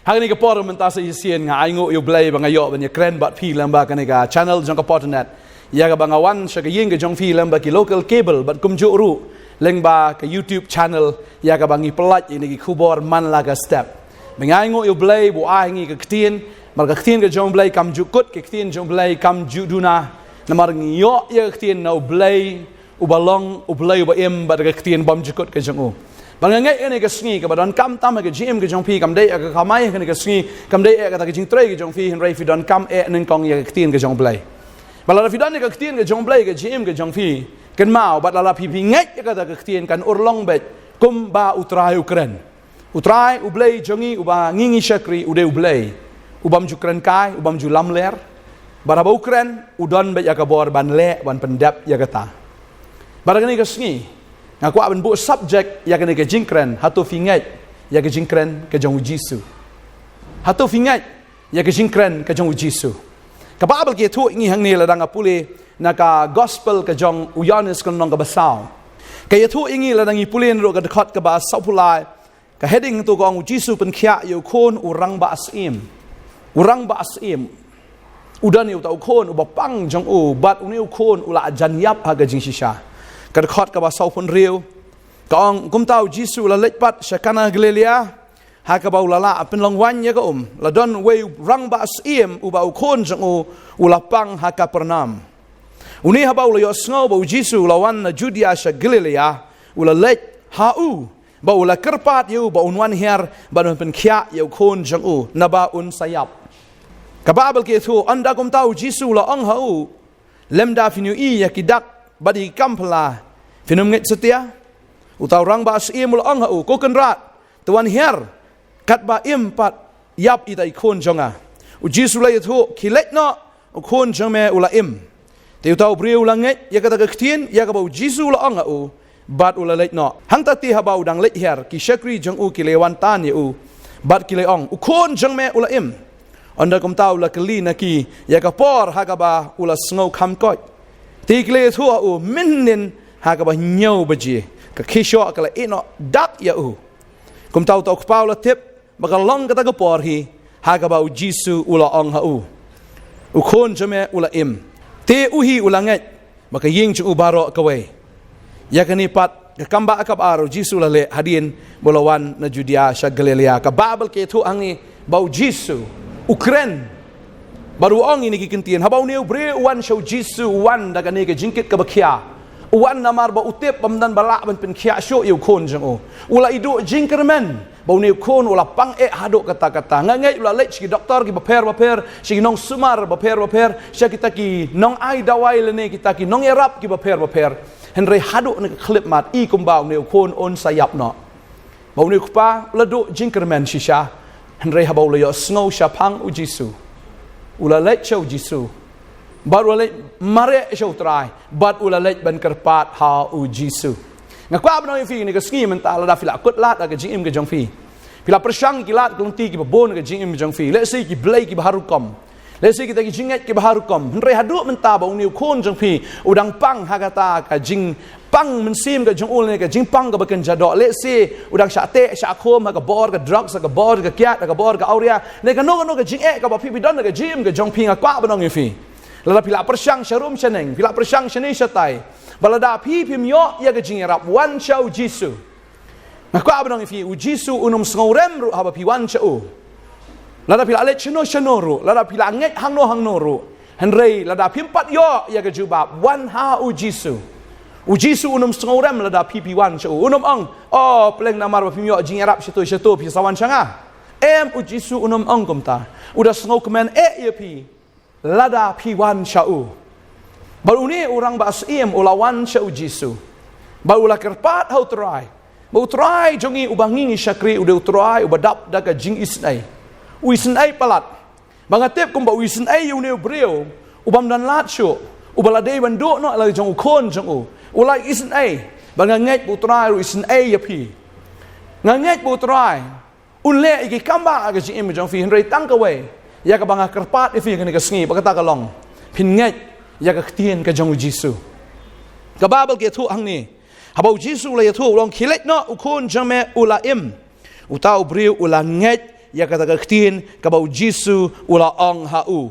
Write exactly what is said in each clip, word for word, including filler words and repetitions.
Ha kane ka por mynta sa shisien nga ai nguh ïa U Blei ba nga ïoh ban ïakren bad phi lyngba kane ka channel jong ka Potternet. Ïa kaba nga wan sha ka ïing ka jong phi lyngba ki local cable bad kumjuh ruh lyngba ka YouTube channel, ïa kaba ngi pyllait ïa kine ki khubor man la ka step. Ba nga ai nguh ïa U Blei ba u ai ngi ka ktien, namar ka ktien ka jong U Blei kam ju kut, ka ktien jong U Blei kam ju duna. Namar ngi ïoh ïa ka ktien na U Blei uba long U Blei uba im bad ka ktien bymjukut ka jong u. Bad nga ngeit kane ka sngi kaba donkam tam ha ka jingim ka jong phi kam dei ïa ka kamai ha kane ka sngi, kam dei ïa kata ka jingtrei ka jong phi, hynrei phi donkam eh nyngkong ïa ka ktien ka jong U Blei. Bad lada phi don ïa ka ktien ka jong U Blei ha ka jingim ka jong phi, kynmaw, bad lada phi, phi ngeit ïa kata ka ktien kan urlong beit kumba U Trai u kren. U Trai U Blei jong ngi uba ngi ngi shakri u dei U Blei u bym ju kren kai, u bym ju lamler. Bad haba u kren u don beit ïa ka bor ban leh, ban pyndep ïa kata. Bad ha kane ka sngi nga kwah ban buh subject ïa kane ka jingkren, hato phi ngeit ïa ka jingkren ka jong U Jisu? Hato phi ngeit ïa ka jingkren ka jong U Jisu? Ka Baibl ka ïathuh ïa ngi hangne lada nga pule na ka Gospel ka jong u Ïoannis ka lynnong kaba saw. Ka ïathuh ïa ngi lada ngi pule naduh ka dkhot kaba sawphew lai. Ka heading tu ka ong, U Jisu pynkhiah ïa u khun u rangbah syiem. U rangbah syiem. U don ïa uta u khun uba pang jong u bad une u khun u la jan ïap ha ka jingshisha. Ka dkhot kaba sawphew hynriew ka ong, kumta U Jisu u la leit pat sha Kana Galilea, ha kaba u la lah pynlong waiñ ïa ka um. La don uwei u rangbah syiem uba u khun jong u u la pang ha Kapernaum. Une haba u la ïohsngew ba U Jisu u la wan na Judia sha Galilea, u la leit ha u, bad u la kyrpad ïa u ba un wan hiar bad un pynkhiah ïa u khun jong u, naba un sa ïap. Ka Baibl ka ïathuh, ynda kumta U Jisu u la ong ha u, lymda phin ïohi ïa ki dak bad ïa ki kam phylla, phin ym ngeit satia? Uta u rangbah syiem u la ong ha u, ko Kynrad, to wan hiar, katba im pat ïap ita i khun jong nga. U Jisu u la ïathuh, khie leit noh, u khun jong me u la im. Te uta u briew u la ngeit ïa kata ka ktien ïa kaba U Jisu u la ong ha u, bad u la leit noh. Hangta te haba u dang leit hiar, ki shakri jong u ki la wan tan ïa u, bad ki la ong, u khun jong me u la im. Ynda kumta u la kylli na ki ïa ka por ha kaba u la sngew kham koit. Te ki la ïathuh ha u, mynhynnin ha kaba hynñiew baje ka khie shoh ka la ïeh noh dak ïa u. Kumta uta u kpa u la tip ba ka long kata ka por hi ha kaba U Jisu u la ong ha u, u khun jong me u la im. Te u hi u la ngeit, ba ka ïing jong u baroh kawei. Ïa kane pat ka kambah kaba ar U Jisu u la leh hadien ba u la wan na Judia sha Galilea. Ka Baibl ka ïathuh hangne ba U Jisu u kren bad u ong ïa kine ki kyntien. Haba une u briew u wan sha U Jisu, u wan da kane ka jingkit kaba khia. U wan namar ba u tip ba ym don ba lah ban pynkhiah shuh ïa u khun jong u. U la ïoh jingkyrmen ba une u khun u la pang eh haduh katta katta. Nga ngeit u la leit sha ki doktor kiba pher bapher, sha ki nongsumar bapher bapher, sha kita ki nongai dawai lane kita ki nongïarap kiba pher bapher. Hynrei haduh kane ka khyllipmat i kumba une u khun un sa ïap noh. Ba une u kpa u la duh jingkyrmen shisha. Hynrei haba u la ïohsngew shaphang U Jisu, u la leit sha U Jisu, bad u la leit mareh sha U Trai, bad u la leit ban kyrpad ha U Jisu. Nga kwah ban ong ïa phi kane ka sngi mynta, lada phi la kut lad ha ka jingim ka jong phi, phi la pyrshang ki lad ki lynti kiba bun ha ka jingim ka jong phi, lehse ki blei kiba har rukom, lehse kita ki jingngeit kiba har rukom, hynrei haduh mynta ba une u khun jong phi u dang pang ha kata ka jingpang mynsiem ka jong u lane ka jingpang kaba kynja doh, lehse u dang shah teh shah khum ha ka bor ka drugs, ha ka bor ka kiad, ha ka bor ka awria, ne kano kano ka jingeh kaba phi phi don ha ka jingim ka jong phi, nga kwah ban ong ïa phi, lada phi la pyrshang sharum shaneng, phi la pyrshang shane shatai, ba lada phi phim ïoh ïa ka jingïarap, wan sha U Jisu. Nga kwah ban ong ïa phi, U Jisu un ym sngewrem ruh haba phi wan sha u. Lada phi la leit shano shano ruh, lada phi la ngeit hangno hangno ruh, hynrei lada phim pat ïoh ïa ka jubab, wan ha U Jisu. U Jisu un ym sngewrem lada phi phi wan sha u. Un ym ong, o, pleng namar ba phim ïoh jingïarap shato shato phi sa wan sha nga. Em, U Jisu un ym ong kumta. U da sngewkmen eh ïa phi lada phi wan sha u. Bad une u rangbah syiem u la wan sha U Jisu, bad u la kyrpad ha U Trai, ba U Trai jong ngi uba ngi ngi shakri u dei U Trai uba dap da ka jingisynei. U isynei palat. Ba nga tip kumba u isynei ïa une u briew u bym don lad shuh, uba la dei ban duh noh la jong u khun jong u, u la isynei. Ba nga ngeit ba U Trai u isynei ïa phi. Nga ngeit ba U Trai un leh ïa ki kambah ha ka jingim jong phi, hynrei tang kawei ïa kaba nga kyrpad ïa phi kane ka sngi, ba kata ka long, phin ngeit ïa ka ktien ka jong U Jisu. Ka Baibl ka ïathuh hangne, haba U Jisu u la ïathuh, u la ong, khie leit noh, u khun jong me u la im. Uta u briew u la ngeit ïa kata ka ktien kaba u Jisu u la ong ha u.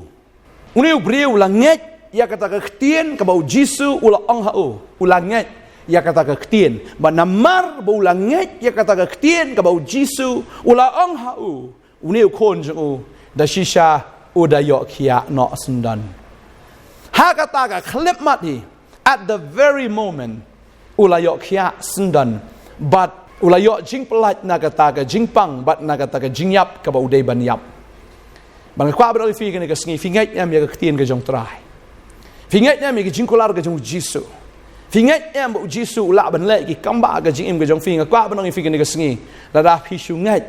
Une u briew u la ngeit ïa kata ka ktien kaba u Jisu u la ong ha u. U la ngeit ïa kata ka ktien. Bad namar ba u la ngeit ïa kata ka ktien kaba u Jisu u la ong ha u, une u khun jong u da shisha u da ïoh khiah noh syndon. Ha kata ka khyllipmat hi, at the very moment, u la ïoh khiah syndon bad u la ïoh jingpyllait na kata ka jingpang bad na kata ka jingïap kaba u dei ban ïap. Bad nga kwah ban ong ïa phi kane ka sngi, phi ngeit em ïa ka ktien ka jong u Trai? Phi ngeit em ïa ka jingkular ka jong u Jisu? Phi ngeit em ba u Jisu u lah ban leh ki kam ba ka jingim ka jong phi? Nga kwah ban ong ïa phi kane ka sngi, lada phi shu ngeit,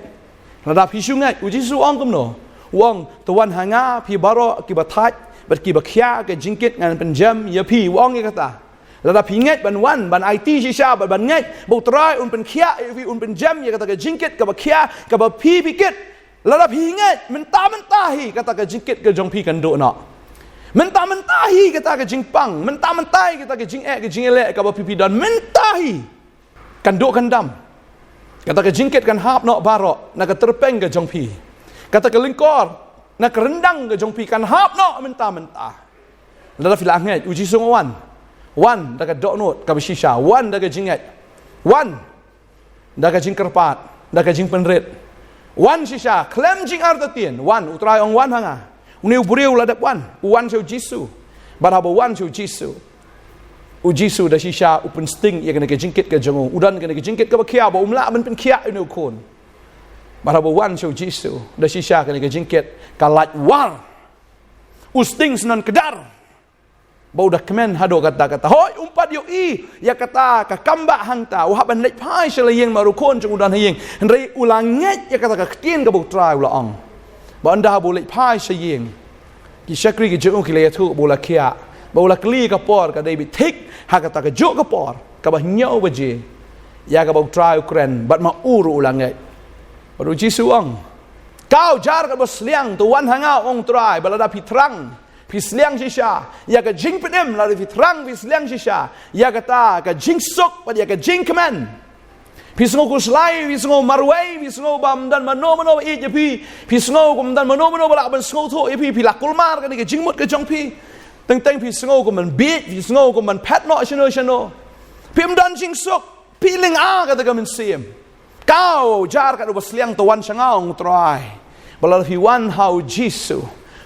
lada phi shu ngeit, u Jisu u ong kumno? U ong, to wan ha nga phi baroh kiba thait bad kiba khia ka jingkit, ngan pynjem ïa phi. U ong ïa kata. Lada phi ngeit ban wan, ban aiti shisha, ban, ban ngeit ba u Trai un pynkhiah ïa phi, un pynjem ïa kata ka jingkit kaba khia, kaba phi phi kit. Lada phi ngeit, mynta mynta hi kata ka jingkit ka jong phi kan duh noh. Mynta mynta hi kata ka jingpang, mynta mynta hi kata ka jingeh, ka jingeh leh kaba phi phi don, mynta hi kan duh kan dam. Kata ka jingkit kan hap noh baroh na ka tyrpeng ka jong phi. Kata ka lyngkor, na ka ryndang ka jong phi kan hap noh mynta mynta. Lada phi la ngeit, u Jisu u ong wan. Wan da ka dohnud kaba shisha, wan da ka jingngeit. Wan da ka jingkyrpad, da ka jingpynrit. Wan shisha, khlem jingartatien, wan, u Trai u ong wan ha nga. Une u briew u la dep wan, u wan sha u Jisu. Bad haba u wan sha u Jisu, u Jisu da shisha u pynsting ïa kane ka jingkit ka jong u. U don kane ka jingkit kaba khia ba um lah ban pynkhiah ïa une u khun. Bad haba u wan sha u Jisu, da shisha kane ka jingkit ka lait war. U sting syndon kdar. Ba u da kmen haduh katta katta. Hooid, um pat ïohi ïa kata ka kam ba hangta. U hap ban leit phai sha la ïing namar u khun jong u u don ha ïing. Hynrei u la ngeit ïa kata ka ktien kaba u Trai u la ong. Bad ynda haba u leit phai sha ïing, ki shakri ki jong u ki la ïathuh ba u la khiah. Bad u la kylli ka por ka dei beit thik ha kata kajuh ka por, kaba hynñiew baje, ïa kaba u Trai u kren, bad ma u ruh u la ngeit. Bad u Jisu u ong, ka u jar kaba sliang, to wan ha nga, u ong u Trai, bad lada phi thrang, phi sliang shisha ïa ka jingpynim, lada phi thrang, phi sliang shisha ïa kata ka jingsuk bad ïa ka jingkmen. Phi sngew khuslai, phi sngew marwei, phi sngew ba ym don mano mano ba ïeit ïa phi, phi sngew kum ym don mano mano ba lah ban sngewthuh ïa phi, phi la kulmar kane ka jingmut ka jong phi. Teng teng phi sngew kum ban bieit, phi sngew kum ban phet noh shano shano. Phim don jingsuk, phi lynga kata ka mynsiem. Ka u jar katba sliang, to wan sha nga, u ong u Trai. Bad lada phi wan ha u Jisu,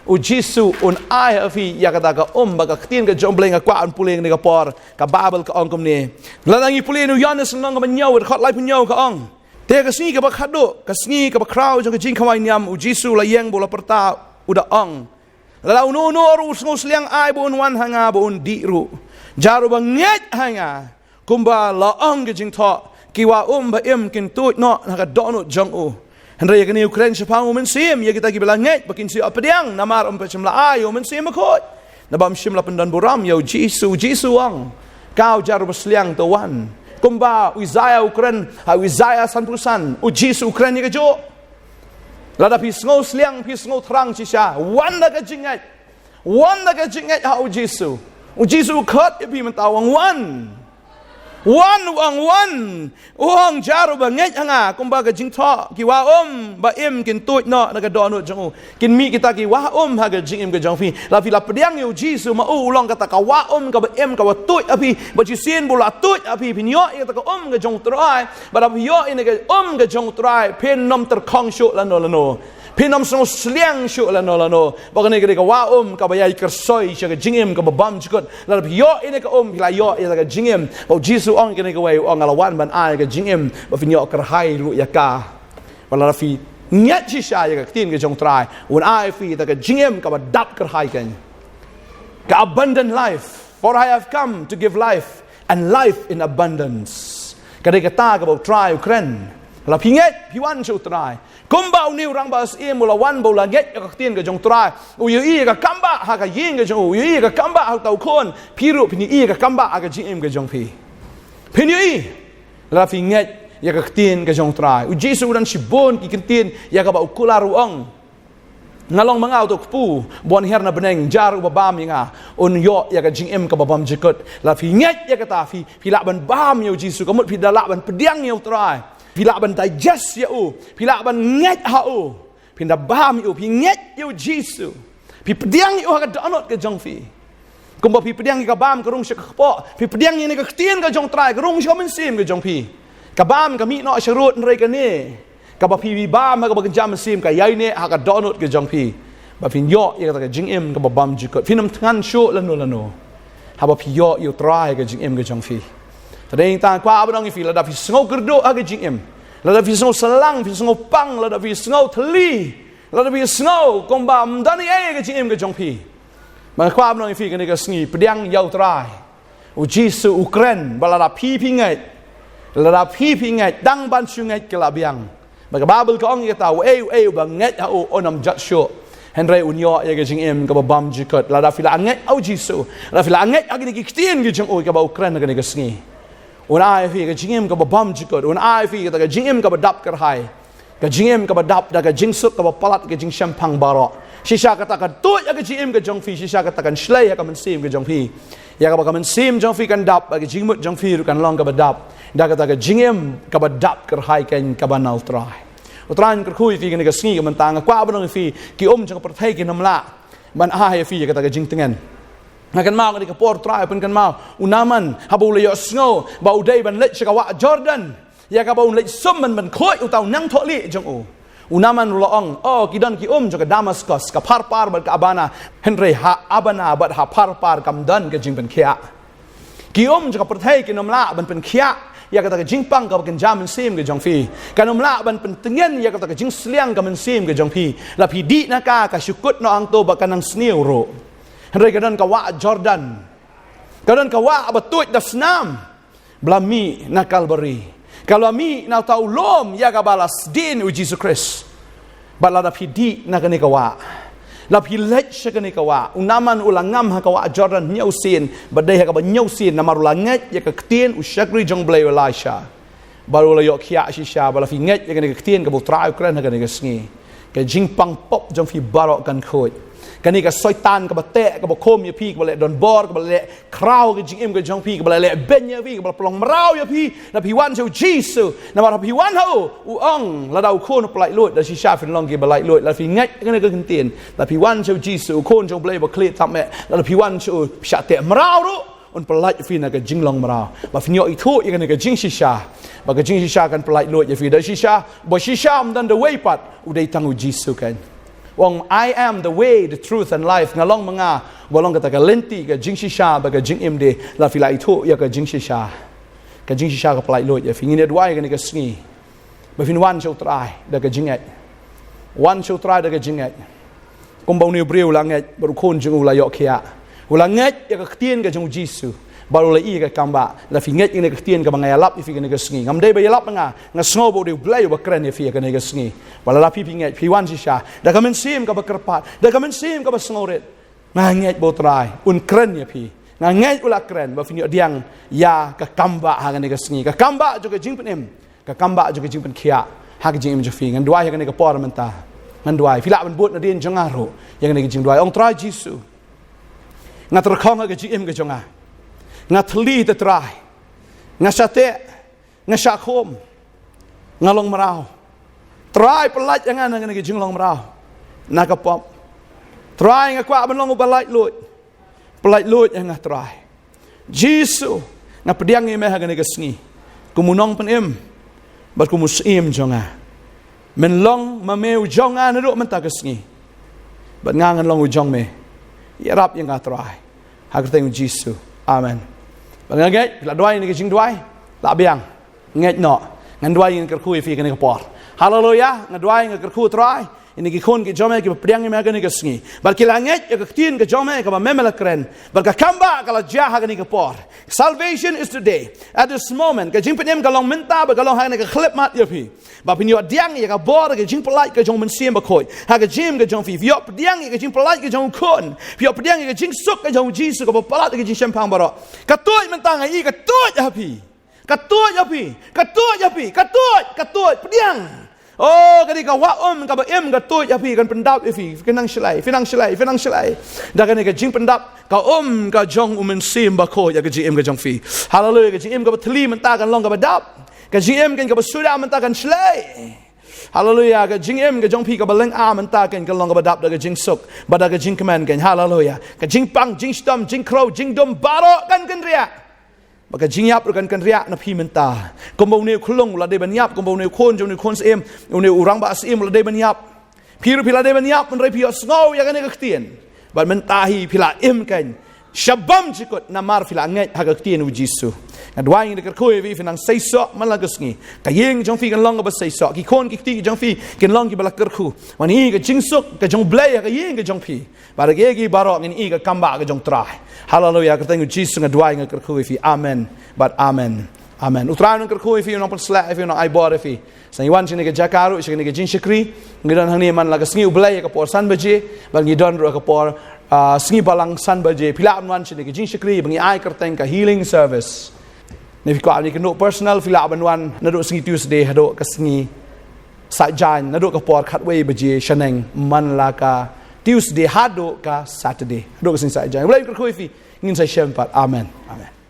u Jisu un ai ha phi ïa kata ka um. Bad ka ktien ka jong u Blei nga kwah ban pule ha kane ka por, ka Baibl ka ong kumne. Lada ngi pule na u Ïoannis lynnong kaba hynñiew, dkhot laiphew hynñiew ka ong, te ka sngi kaba khatduh, ka sngi kaba khraw jong ka jingkhawai niam, u Jisu u la ïeng bad u la pyrta, u da ong, lada uno uno ruh u sngewsliang, ai ba un wan ha nga, ba un dih ruh. Jar uba ngeit ha nga, kumba la ong ka jingthoh, ki wah um ba im kin tuid noh na ka dohnud jong u. Hynrei ïa kane u kren shaphang u Mynsiem, ïa kita kiba la ngeit ba kin sa ïoh pdiang namar um pat shym la ai ïa u Mynsiem Bakhuid, naba ym shym la pyndonburom ïa u Jisu. U Jisu u ong, ka u jar uba sliang, to wan. Kumba u Isaïah u kren ha u Isaïah sanphew san, u Jisu u kren ïa kajuh. Lada phi sngewsliang, phi sngewthrang shisha, wan da ka jingngeit. Wan da ka jingngeit ha u Jisu. U Jisu u khot ïa phi mynta, u ong wan. Wan, u ong wan. U ong, jar uba ngeit ha nga, kumba ka jingthoh, ki wah um ba im kin tuid noh na ka dohnud jong u. Kin mih kita ki wah um ha ka jingim ka jong phi. Lada phi la pdiang ïa u Jisu, ma u u long kata ka wah um kaba im kaba tuid ha phi. Bad shisien ba u la tuid ha phi, phin ïoh ïa kata ka um ka jong u Trai. Bad haba phi ïoh ïa kane ka um ka jong u Trai, phin ym tyrkhong shuh lano lano. Phin ym sngewsliang shuh lano lano. Bad kane ka dei ka wah um kaba ïai kyrsoi sha ka jingim kaba bymjukut. Lada phi ïoh ïa kane ka um, phi la ïoh ïa ka jingim. Bad u Jisu u ong ïa kane kawei, u ong, nga la wan ban ai ka jingim ba phin ïoh kyrhai ruh ïa ka. Bad lada phi ngeit shisha ïa ka ktien ka jong u Trai, un ai phi ïa ka jingim kaba dap kyrhai, kane ka abundant life. For I have come to give life and life in abundance. Ka dei kata kaba u Trai u kren. Lada phi ngeit, phi wan sha u Trai. Kumba une u rangbah syiem u la wan bad u la ngeit ïa ka ktien ka jong u Trai, u ïohi ïa ka kam ba ha ka ïing ka jong u, u ïohi ïa ka kam ba ha uta u khun, phi ruh phin ïohi ïa ka kam ba ha ka jingim ka jong phi. Phin ïohi lada phi ngeit ïa ka ktien ka jong u Trai. U Jisu u don shibun ki ktien ïa kaba u kular, u ong, nga long ma nga uta u kpu ba wan hiar na bneng, jar uba bam ïa nga un ïoh ïa ka jingim kaba bymjukut. Lada phi ngeit ïa kata, phi, phi lah ban bam ïa u Jisu, ka mut phi da lah ban pdiang ïa u Trai. Phi lah ban digest ïa u, phi lah ban ngeit ha u. Phin da bam ïa u, phi ngeit ïa u Jisu. Phi pdiang ïa u ha ka dohnud ka jong phi. Kumba phi pdiang ïa ka bam ka rung sha ka kpoh, phi pdiang ïa kane ka ktien ka jong U Trai ka rung sha ka mynsiem ka jong phi. Ka bam ka mih noh sharud, hynrei kane kaba phi bam ha kaba kynja mynsiem ka ïaineh ha ka dohnud ka jong phi. Ba phin ïoh ïa kata ka jingim kaba bymjukut. Phin ym thngan shuh lano lano haba phi ïoh ïa U Trai ha ka jingim ka jong phi. Te dei tang kwah ban ong ïa phi, lada phi sngew kyrduh ha ka jingim, lada phi sngew sahlang, phi sngew pang, lada phi sngew thylli, lada phi sngew kumba ym don ei ei ha ka jingim ka jong phi, ba nga kwah ban ong ïa phi kane ka sngi, pdiang ïa U Trai. U Jisu u kren, ba lada phi phi ngeit, lada phi phi ngeit, tang ban shu ngeit ki la biang. Ba ka Baibl ka ong ïa kata, uei uei uba ngeit ha u un ym jot shuh, hynrei un ïoh ïa ka jingim kaba bymjukut. Lada phi la ngeit ha u Jisu, lada phi la ngeit ha kine ki ktien ki jong u, kaba u kren ha kane ka sngi, un ai ïa phi ka jingim kaba bymjukut, un ai ïa phi kata ka jingim kaba dap kyrhai. Ka jingim kaba dap da ka jingsuk kaba palat ka jingshemphang baroh. Shisha kata kan tuid ha ka jingim ka jong phi, shisha kata kan shlei ha ka mynsiem ka jong phi. Ïa kaba ka mynsiem jong phi kan dap, ba ka jingmut jong phi ruh kan long kaba dap da kata ka jingim kaba dap kyrhai, kan kaba na U Trai. U Trai un kyrkhu ïa phi kane ka sngi. Ka mynta nga kwah ban ong ïa phi, ki um jong ka pyrthei kin ym lah ban ai ïa phi ïa kata ka jingtngen. Nga kynmaw kane ka por U Trai u pynkynmaw u Naaman haba u la ïohsngew ba u dei ban leit sha ka wah Jordan, ïa kaba un leit sum ban pynkhuid uta u nongthohlieh jong u. U Naaman u la ong, o, ki don ki um jong ka Damaskos, ka Pharpar bad ka Abana, hynrei ha Abana bad ha Pharpar kam don ka jingpynkhiah. Ki um jong ka pyrthei kin ym lah ban pynkhiah ïa kata ka jingpang kaba kynja mynsiem ka jong phi. Kan ym lah ban pyntngen ïa kata ka jingsliang ka mynsiem ka jong phi. La phi dih na ka, ka shu kut noh hangto bad ka nang sniew ruh. Hynrei ka don ka wah Jordan, ka don ka wah ba tuid da snam, ba la mih na Kalbari, ka la mih na uta u lum ïa kaba la sdien u Jisu Khrist. Bad lada phi dih na kane ka wah, la phi leit sha kane ka wah, u Naaman u la ngam ha ka wah Jordan hynñiew sien, ba dei ha kaba hynñiew sien namar u la ngeit ïa ka ktien u shakri jong U Blei u Elisha. Bad u la ïoh khiah shisha. Bad la phi ngeit ïa kane ka ktien kaba U Trai u kren ha kane ka sngi, ka jingpang pop jong phi baroh kan khuid. Kane ka Soitan kaba teh, kaba khum ïa phi, kaba leh donbor, kaba leh khraw ka jingim ka jong phi, kaba leh beiñ ïa phi, kaba la pynlong mraw ïa phi, lada phi wan sha u Jisu. Namar lada phi wan ha u, u ong, lada u khun u pyllait luid, da shisha phin long kiba lait luid. Lada phi ngeit kane ka ktien, lada phi wan sha u Jisu, u Khun jong U Blei ba khlieh tam eh, lada phi wan sha u, phi shah teh mraw ruh, un pyllait ïa phi na ka jinglong mraw. Ba phin ïoh ithuh ïa kane ka jingshisha, ba ka jingshisha kan pyllait luid ïa phi. Da shisha, ba shisha ym don da uwei pat, u dei tang u Jisu kan. U ong, "I am the way, the truth and life." Nga long ma nga, ba long kata ka lynti, ka jingshisha bad ka jingim de. Lada phi la ithuh ïa ka jingshisha, ka jingshisha ka pyllait luid ïa phi. Ngin ïa duwai kane ka sngi ba phin wan sha U Trai da ka jingngeit. Wan sha U Trai da ka jingngeit. Kumba une u briew u la ngeit bad u khun jong u u la ïoh khiah. U la ngeit ïa ka ktien ka jong u Jisu bad u la ïoh ïa ka kambah. Lada phi ngeit ïa kane ka ktien kaba nga ïalap ïa phi kane ka sngi, ngam dei ba ïalap ma nga, nga sngew ba u dei U Blei uba kren ïa phi ïa kane ka sngi. Bad lada phi phi ngeit, phi wan shisha da ka mynsiem kaba kyrpad, da ka mynsiem kaba sngewrit. Nga ngeit ba U Trai un kren ïa phi. Nga ngeit u la kren ba phin ïoh pdiang ïa ka kambah ha kane ka sngi, ka kambah jong ka jingpynim, ka kambah jong ka jingpynkhiah ha ka jingim jong phi. Ngan duwai ha kane ka por mynta. Ngan duwai, phi lah ban bud nadien jong nga ruh ïa kane ka jingduwai. Ong, Trai Jisu, nga tyrkhong ha ka jingim ka jong nga. Nga thylli, te Trai, nga shah teh, nga shah khum, nga long mraw. Trai, pyllait ïa nga na kane ka jinglong mraw, na ka pop. Trai, nga kwah ban long uba lait luid. Pyllait luid ïa nga, Trai. Jisu, nga pdiang ïa me ha kane ka sngi kum u nongpynim bad kum u syiem jong nga. Men long ma me u jong nga naduh mynta ka sngi, bad nga ngan long u jong me. Ïarap ïa nga, Trai, ha ka kyrteng u Jisu. Amen. Bad nga ngeit phi la duwai ïa kane ka jingduwai, la biang. Ngeit noh. Ngan duwai, ngan kyrkhu ïa phi kane ka por. Haleluya. Nga duwai, nga kyrkhu, Trai, ïa kine ki khun ki jong me kiba pdiang ïa me ha kane ka sngi, bad ki la ngeit ïa ka ktien ka jong me kaba me me la kren, bad ka kambah ka la jia ha kane ka por. Salvation is today, at this moment. Ka jingpynim ka long mynta, bad ka long ha kane ka khyllipmat ïa phi, ba phin ïoh pdiang ïa ka bor ka jingpyllait ka jong u Mynsiem Bakhuid ha ka jingim ka jong phi. Phi ïoh pdiang ïa ka jingpyllait ka jong u Khun. Phi ïoh pdiang ïa ka jingsuk ka jong u Jisu kaba palat ïa ka jingshemphang baroh. Ka tuid mynta, nga ïohi ka tuid ha phi. Ka tuid ha phi, ka tuid ha phi, ka tuid, ka tuid, pdiang. Oh, ka dei ka wah um kaba im, ka tuid ha phi, kan pyndap ïa phi. Phi nang shlei, phi nang shlei, phi nang shlei. Da kane ka jingpyndap ka um ka jong u Mynsiem Bakhuid ïa ka jingim ka jong phi. Haleluya. Ka jingim kaba thylli mynta kan long kaba dap. Ka jingim kan kaba suda mynta kan shlei. Haleluya. Ka jingim ka jong phi kaba lyngngoh mynta kan kan long kaba dap da ka jingsuk bad da ka jingkmen kan. Haleluya. Ka jingpang, jingshitom, jingkhrew, jingdum baroh kan kynriah. Bad ka jingïap ruh kan kynriah na phi mynta. Kumba une u khyllung u la dei ban ïap, kumba une u khun jong une u khun syiem, une u rangbah syiem u la dei ban ïap. Phi ruh phi la dei ban ïap, hynrei phi ïohsngew ïa kane ka ktien. Bad mynta hi phi la im kan. Shabam jikut namar phi la ngeit ha ka ktien u Jisu. Nga duwai ngi da kyrkhu ïa phi, phi nang seisoh man la ka sngi. Ka ïing jong phi kan long kaba seisoh. Ki khun ki kti jong phi kan long kiba la kyrkhu. Wan i ka jingsuk ka jong U Blei ha ka ïing ka jong phi. Bad ha ki baroh ngin i ka kambah ka jong Trai. Haleluya. Kyrteng u Jisu nga duwai nga kyrkhu ïa phi. Amen. Bad amen. Amen. U Trai un kyrkhu ïa phi, un pynshlur ïa phi, un ai bor ïa phi. Sa ngi wan shane ka jaka ruh, shane ka jingshakri. Ngi don hangne man la ka sngi U Blei ka por san baje. Bad ngi don ruh ka por, ah, sngi balang san baje. Phi lah ban wan shane ka jingshakri ba ngi ai kyrteng ka healing service. Ne phi kwah ban ïakynduh personal, phi lah ban wan naduh sngi Tuesday haduh ka sngi Saitjaiñ, naduh ka por khatwei baje shaneng man la ka Tuesday haduh ka Saturday. Haduh ka sngi Saitjaiñ. U Blei un kyrkhu ïa phi, ngin sa ïashem pat. Amen. Amen.